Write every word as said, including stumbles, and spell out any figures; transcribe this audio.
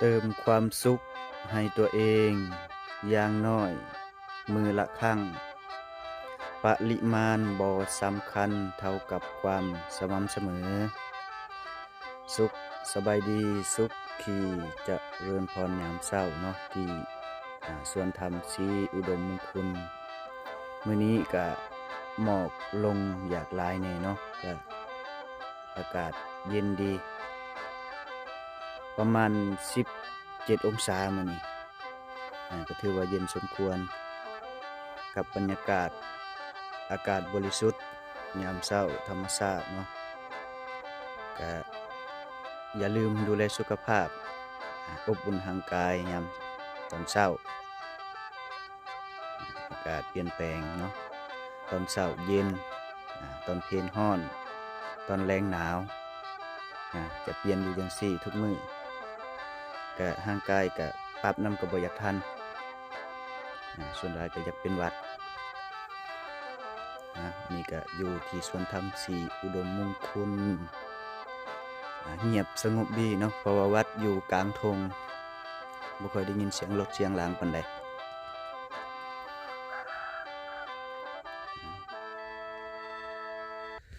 เติมความสุขให้ตัวเองอย่างน้อยมื้อละครั้ง ปริมาณบ่สำคัญเท่ากับความสม่ำเสมอ สุขสบายดี สุขขีเจริญพรยามเช้าเนาะ ที่ อ่า สวนธรรมศรีอุดมมงคล มื้อนี้ก็หมอกลงอยากหลายแน่เนาะ ก็อากาศเย็นดี ประมาณสิบเจ็ดองศามื้อนี้ อ่า ก็ถือว่าเย็นสมควร กับบรรยากาศอากาศบริสุทธิ์ยามเช้าธรรมชาติเนาะ ก็อย่าลืมดูแลสุขภาพ อ่า อบอุ่นร่างกายยามตอนเช้า อากาศเปลี่ยนแปลงเนาะ ตอนเช้าเย็น อ่า ตอนเพลฮ้อน ตอนแลงหนาว อ่า จะเปลี่ยนอยู่จั่งซี้ทุกมื้อ ก็ร่างกายก็ปรับนำก็บ่อยากทัน อ่า ส่วนหลายก็อยากเป็นหวัด อ่า นี่ก็อยู่ที่สวนธรรมศรีอุดมมงคล อ่า เงียบสงบดีเนาะ เพราะว่าวัดอยู่กลางทง บ่ค่อยได้ยินเสียงรถเสียงลางปานใด